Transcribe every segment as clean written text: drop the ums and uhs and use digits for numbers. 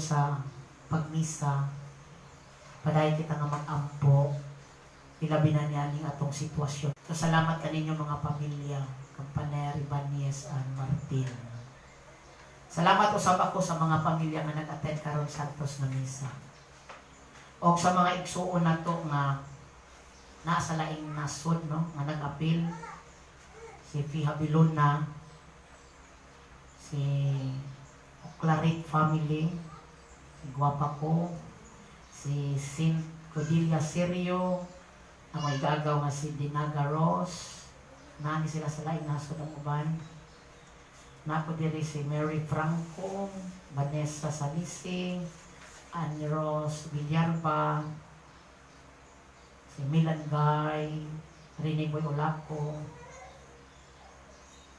sa pagmisa, padayon kita nga mag-ampo, ilabi na niya ning atong sitwasyon. So, salamat kaninyo mga pamilya, Campaner, Ibanez, and Martin. Salamat usab ako sa mga pamilya nga nag-attend karon Santos nga misa. Og sa mga igsuon nato nga naa sa laing nasod, no, nga nag-apil, si Fiha Bilona, si Clarit family, si Guapa ko, si Sint Codilia Serio, ang may gagaw nga si Dinaga Ross, nani sila sa laing nasod ang uban. Nako diri si Mary Franco, Vanessa Salisi, Anne Rose Villarba, si Milan Guy, Rene Boy Olaco,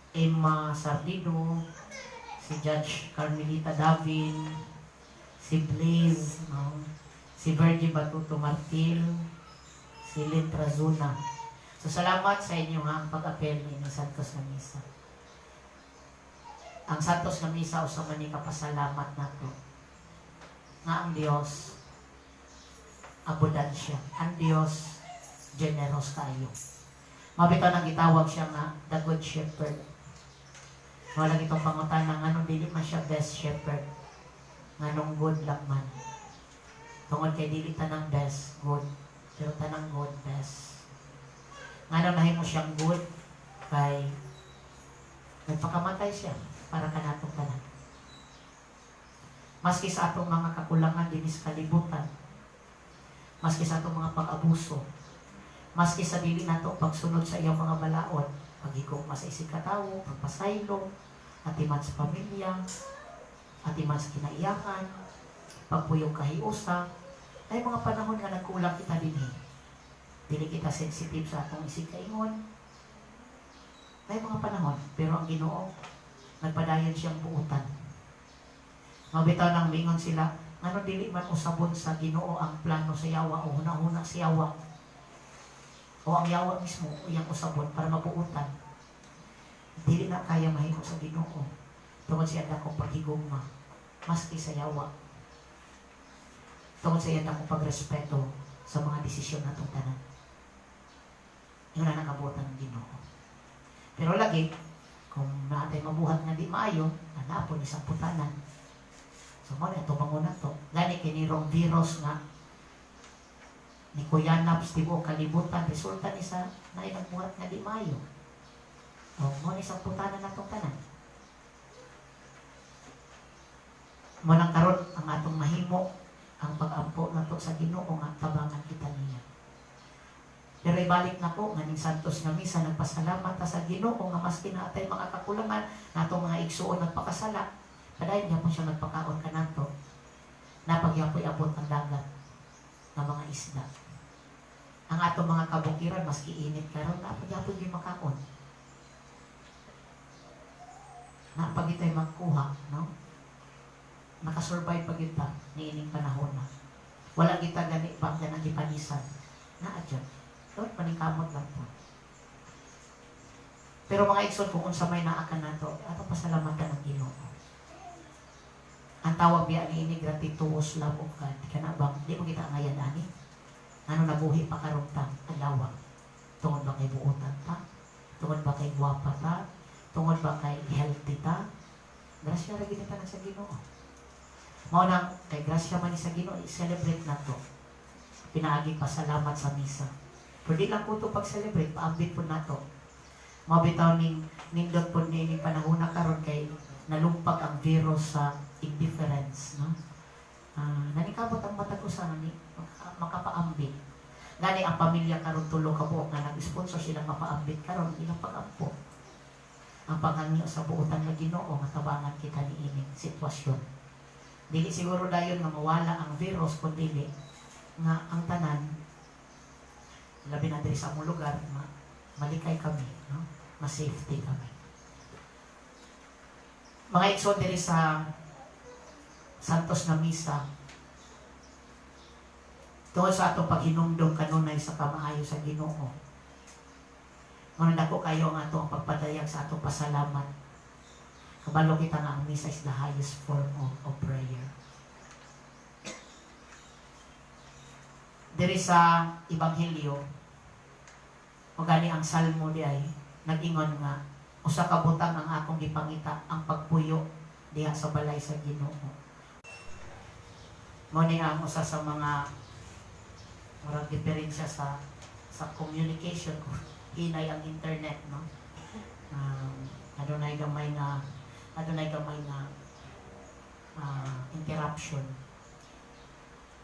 Emma Sardido, si Judge Carmelita Davin, si Blaze, no? Si Virgie Batuto Martil, si Lynn Trazuna. So salamat sa inyo nga ang pag-apel ni Santos nga Misa. Ang Santos nga Misa usa man ni kapasalamat nato nga ang Dios abundansya. Ang Dios generous kaayo. Mao bitaw nang gitawag siya nga the Good Shepherd. Wala itong pangutana nganong dili man siya best shepherd. Nganong good lang man? Tungod kay dili tanang best good, pero tanang good best. Nganong nahimo siyang good? Kay nagpakamatay siya para kanatong tanan. Maski sa atong mga kakulangan dinhi sa kalibutan, maski sa atong mga pag-abuso, maski sa dili nato pagsunod sa iyang mga balaod, paghigugma sa isig katawo, pagpasaylo, atiman sa pamilya, atiman sa kinaiyakan, pagpuyong kahiusa, ay mga panahon nga nagkulang kita dinhi. Dili kita sensitive sa atong isig kaingon. May mga panahon, pero ang Ginoo, nagpadayon siyang buutan. Mao bitaw nang mingon sila, ngano dili man usabon sa Ginoo ang plano sa yawa o hunahuna sa yawa? O ang yawa mismo iyang usabon para mabuutan. Dili na kaya mahimo sa Ginoo. Tungod sa iyang dakong paghigugma, maski sa yawa. Tungod sa iyang dakong pagrespeto sa mga desisyon natong tanan. Yun na nakabuotan ng Ginoo. Pero lagi, kung natay mabuhat nga di maayo, anapon isang putanan. So mo na tumango na to. Gani kinirong virus nga ni kuyanap sa tibuok kalibutan, resulta ni sa naay nagbuhat nga di maayo. O mo ni isang putanan natong tanan. Mo nang karon ang atong mahimo ang pag-ampo nato sa Ginoo nga tabangan kita niya. Pero ibalik na ko nga ning Santos nga misa, nagpasalamat ta sa Ginoo nga maski na atay mga kakulangan natong mga igsuon nagpakasala, padayon gyapon siya nagpakaon kanato. Napagyapoy abot ang dagat ng mga isda. Ang atong mga kabukiran, maski init karon, napagyapon gyud makaon. Napag ito'y magkuha, no? Nakasurvive pa kita niining panahon na. Wala kita gani ba ganang gipanisan. Naa dyan. Doon, paningkamot lang po. Pero mga igsoon, kung unsa may naa kanato, atong pasalamatan ang Ginoo. Ang tawag biya ni ini gratuitous love of God. Kana bang di mo kita ngayan ani? Ano nabuhi pa karon ta adlaw? Tungod ba kay buotan ta? Tungod ba kay gwapa ta? Tungod ba kay healthy ta? Grasya ra gid tanan sa Ginoo. Mao nang kay grasya man ni sa Ginoo, i-celebrate nato. Pinaagi pasalamat sa misa. Pero di lang ko to pag-celebrate, paambit po nato. Mao bitaw ning nindot po ni panahon na karon kay nalumpag ang virus sa indifference, no? Nanikabot ang matag usa ni makapaambit. Gani ang pamilya karon tulo ka buok nga nag-sponsor silang mapaambit karon ilang pag-ampo. Ang paghangyo sa buotan nga Ginoo nga tabangan kita niining sitwasyon. Dili siguro dayon nga mawala ang virus, kun dili nga ang tanan, labi na diri sa among lugar, malikay kami, no? Ma-safety kami. Mga igsoon, diri sa Santos na Misa, tungod sa atong paghinumdom kanunay sa kamaayo sa Ginoo, ngunit dako kayo ang atong pagpadayag sa atong pasalamat. Kabalo kita nga ang misa is the highest form of prayer. Diri sa Ebanghelyo, o gani ang Salmo di ay nag-ingon nga usa ka butang ang akong gipangita, ang pagpuyo diha sa balay sa Ginoo. Mo ni ang usa sa mga murag diferensya sa communication kung hinay ang internet, no? Adunay gamay nga interruption.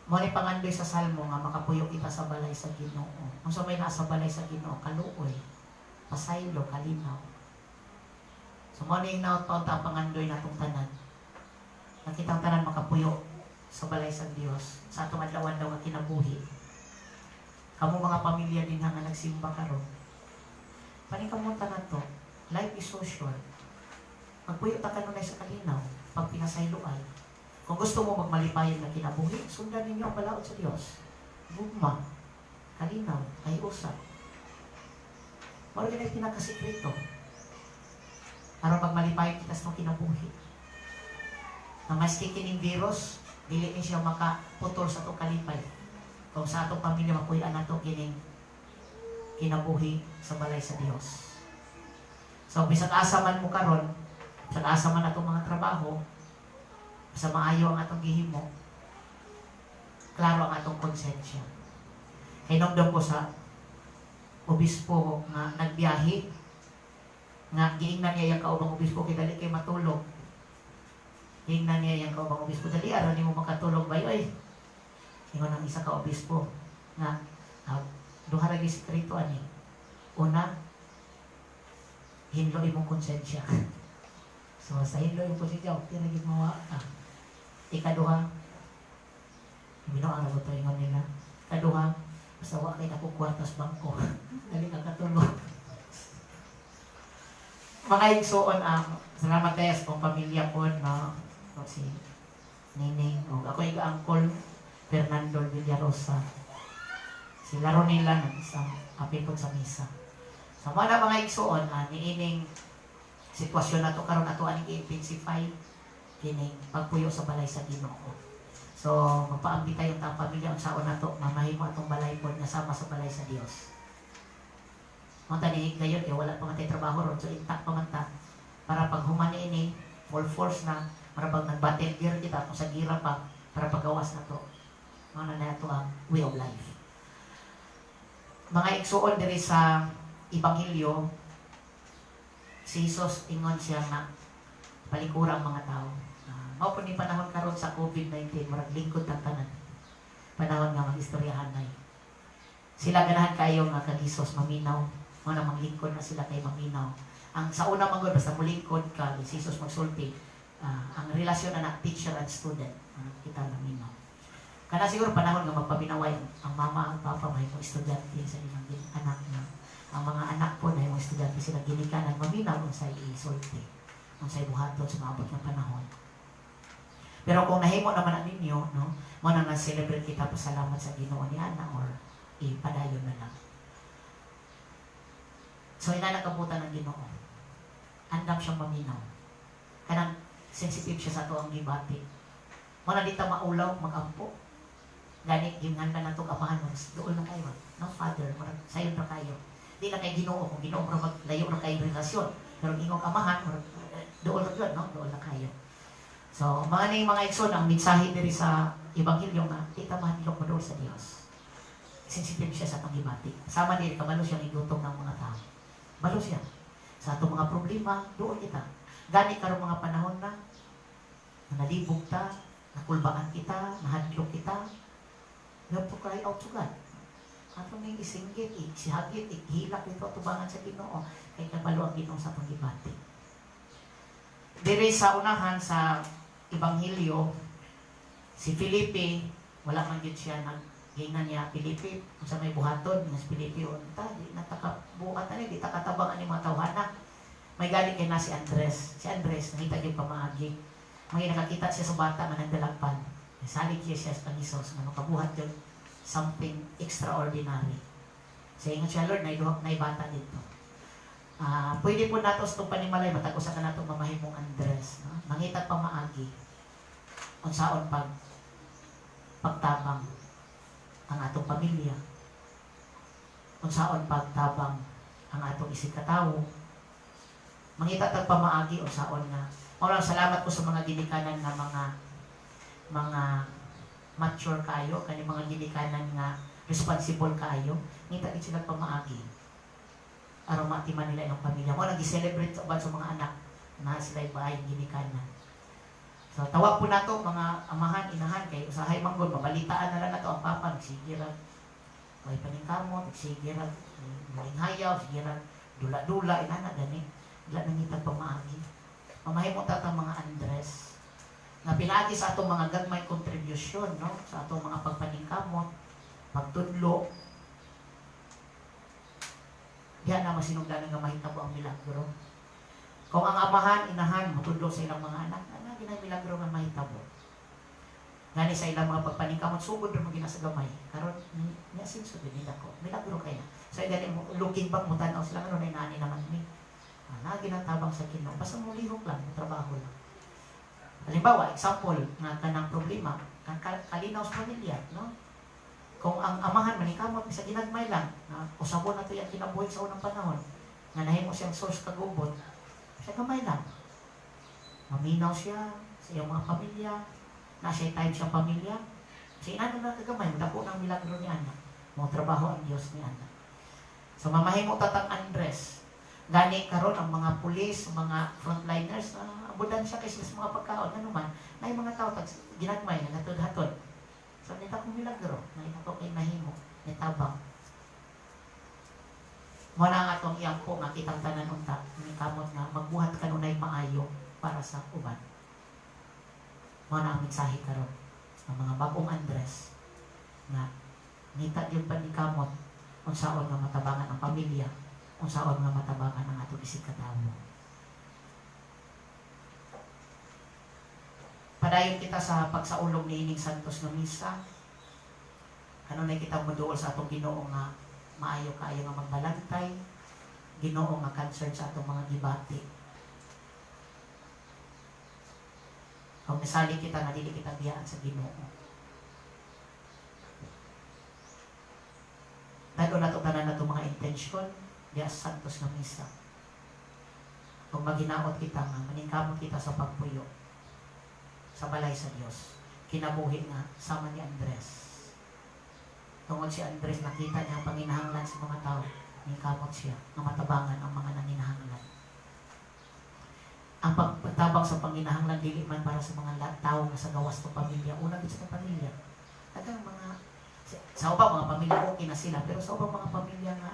Mo ni pangandoy sa Salmo nga makapuyo kita sa balay sa Ginoo. Unsa may naa sa balay sa Ginoo? Kaluoy, pasaylo, kalinaw. So mo ni hinaut pa ang pangandoy natong tanan. Nakitang tanan makapuyo sa balay sa Dios sa atong adlaw-adlaw nga kinabuhi. Kamo mga pamilya din nga nagsimba karon. Paningkamot tanan to, life is so short. Magpuyo ta kanunay sa kalinaw pag pinasayloan. Kung gusto mo magmalipayon na kinabuhi, sundan ninyo ang balaod sa Dios. Gugma, kalinaw, ay usap. Mao gyud ay pinakasikreto aron magmalipayon kita sa itong kinabuhi. Na maski kining virus, dili ni siya makaputol sa atong kalipay. Kung sa atong pamilya mapuy-an nato kining kinabuhi sa balay sa Dios. So bisag asa man mo karon, bisag asa man atong mga trabaho, sa maayo ang atong gihimo, klaro ang atong konsensya. Hinumdum ko sa obispo nga nagbiyahe, nga giingnan niya yung kaubang obispo kay dali kay matulog. Giingnan niya yung kaubang obispo, "Dali aron nimo makatulog bay oy." Ingon ang isa ka obispo nga duha ra gyud sekreto ani. Una, hinlo imong konsensya. So sa hinlo imong konsensya, okay ra gyud mawa ka. Ikaduha, binuang na to ingon nila. Ikaduha, basta wa kay dako kwarta sa bangko, dali ka katulog. Mga igsuon, ang salamat tayo sa kong pamilya po, no? O si Nining, o ako yung uncle Fernando Villarosa. Si Laro nila nag isang apil po sa misa. So mga na mga igsuon, niining sitwasyon na to karon ato aning i-intensify kining pagpuyo sa balay sa Ginoo. So magpaambi tayo ang pamilya unsaon nato mamahimo atong balay po nga sama sa balay sa Dios. Mo tani gayon kay wala pa man tay trabaho ron, so intact pa man ta para pag human ini full force na, para pag nag-battle gear kita kung sa gira pa para pagawas na to, mao na nato ang way of life. Mga igsuon, diri sa Ebanghelyo, si Jesus ingon siya nga palikura ang mga tao. Mao po ni panahon karon sa COVID-19, murag lingkod tang tanan. Panahon nga mag-istoryahan nay. Sila ganahan kayo nga kang Jesus maminaw. Mao na manglingkod na sila kay maminaw. Ang sa una man gud, basta mulingkod ka, si Jesus magsulti. Ang relasyon na na teacher and student, kita maminaw. Kana siguro panahon nga magpaminaway ang mama, ang papa, may mga estudyante sa ilang anak na ang mga anak po na yung estudyante sila ginikanan maminaw unsay isulti, unsay buhaton sa maabot nga panahon. Pero kung nahimo naman na ninyo, no, mo na nga celebrate kita, pasalamat sa Ginoo ni ana or ipadayon na lang. So ina nakabutan ng Ginoo. Andam siyang maminaw. Kanang sensitive siya sa ato ang gibati. Mo na di ta maulaw magampo. Gani ginghanda nato amahan mo, dool na kayo. No, Father, murag sayon ra kayo. Di na kay Ginoo, kung Ginoo murag maglayo ra kayo relasyon. Pero ingong amahan, murag dool ra gyud, no? Dool na kayo. So, mga ning mga igsoon, ang mensahe diri sa Ebanghelyo nga di ta mahadlok moduol sa Dios. Sensitive siya sa atong gibati. Sama diri, kabalo siyang igutom ng mga tao. Balo siya. Sa atong mga problema, doon kita. Gani karong mga panahon na, na nalibog ta, nakulbaan kita, nahadlok kita, we have to cry out to God. Ato ning isinggit, isihagit, ihilak dito atubangan sa Ginoo kay kabalo ang Ginoo sa atong gibati. Diri sa unahan sa Ebanghelyo, si Felipe, wala man gyud siya nag giingnan niya, "Felipe, unsa may buhaton?" Nga si Felipe, "Unta, di na ta kabuhat ani, di ta katabang ani mga tawhana." May gali kay na si Andres. Si Andres, nakita gyud pamaagi. May nakakita siya sa bata nga nagdalagpan. Salig siya sa kang Hesus nga makabuhat gyud something extraordinary. Sa ingon siya, "Lord, naay duha, naay bata dito." Pwede po nato sa itong panimalay, matag usa ka nato mamahimong Andres. No? Mangitag pamaagi. Unsaon pag pagtabang. Ang atong pamilya, unsaon pagtabang ang atong isig katawo, mangita tag pamaagi unsaon nga. Mao lang, salamat ko sa mga ginikanan nga mga mature kaayo, kani mga ginikanan nga responsible kaayo, ngita gid sila pamaagi aron maatiman nila ilang pamilya. Mao lang gi-celebrate sa uban sa mga anak na sila bahay ginikanan. So tawag po nato mga amahan, inahan, kay usahay manggod mabalitaan na lang nato ang papa sige ra way paningkamot, sige ra hayaw, sige ra dula-dula, inana gani. Dila nangitag pamaagi. Mamahimo ta tang mga Andres nga pinaagi sa atong mga gagmay contribution, no, sa atong mga pagpaningkamot, pagtudlo, diha na masinugdanan nga mahitabo ang milagro. Kung ang amahan, inahan motudlo sa ilang mga anak, ana ginay milagro nga mahitabo. Gani sa ilang mga pagpaningkamot, sugod ra mo gina sa gamay. Karon niya sinso din nila ko. Milagro kay na. So gani mo looking back, mo tan-aw sila ano na inaani naman ni. Ah, na gintabang sa Ginoo. Basta mo lihok lang, mo trabaho lang. Halimbawa, example nga kanang problema, kang kalinaw sa pamilya, no? Kung ang amahan manikamot sa ginagmay lang, na usabon na to yung kinabuhi sa unang panahon, nga nahimo siyang source kagubot, sa gamay lang. Maminaw siya sa iyang mga pamilya, na siya time siyang pamilya. Sa inano na kagamay, dako ng milagro ni ana. Mo trabaho ang Dios ni ana. So mamahimo tatang Andres. Gani karon ang mga pulis, mga frontliners, abundansya kay sila sa mga pagkaon, ano man, na yung mga tao tag ginagmay nga hatod-hatod. So nita kong milagro, na ito kay nahimo, ni tabang. Mo na nga atong iyang po nga kitang tanan unta, ni kamot nga magbuhat kanunay maayo para sa uban. Mo na ang mensahe karon ang mga bagong Andres nga ngita gyud pa ni kamot unsaon nga matabangan ang pamilya, unsaon nga matabangan ang atong isig katawo. Padayon kita sa pagsaulog niining Santos nga Misa. Kanunay kita moduol sa atong Ginoo nga maayo kaayo nga magbalantay, Ginoo nga concern sa atong mga gibati. Kung nasali kita nga dili kita biyaan sa Ginoo. Dalo nato tanan nato mga intensyon diha sa Santos nga Misa. Kung maghinaot kita nga maningkamot kita sa pagpuyo sa balay sa Dios, kinabuhi nga sama ni Andres. Tungod si Andres nakita niya ang panginahanglan sa mga tao, ningkamot siya nga matabangan ang mga nanginahanglan. Ang pagtabang sa panginahanglan dili man para sa mga tao nga sa gawas ng pamilya, una gid sa pamilya. Daghang mga sa ubang mga pamilya okay na sila, pero sa ubang mga pamilya nga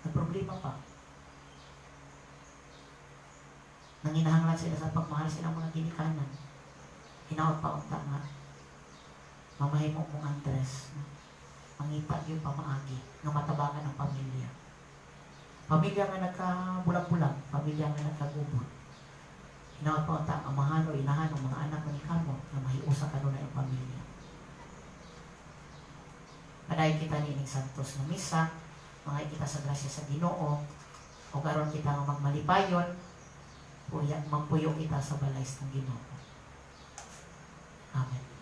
nagproblema pa. Nanginahanglan sila sa pagmahal silang mga ginikanan. Hinaot pa unta nga mamahimo mong Andres, mangita gyud pamaagi nga matabangan ang pamilya. Pamilya nga nagkabulag-bulag, pamilya nga nagkagubot. Hinaot pa unta ang amahan o inahan o mga anak ni kamo nga mahiusa kanunay ang pamilya. Padayon kita niining Santos nga Misa, mga kita sa grasya sa Ginoo, o karon kita nga magmalipayon, magpuyo kita sa balay sa Ginoo. Amen.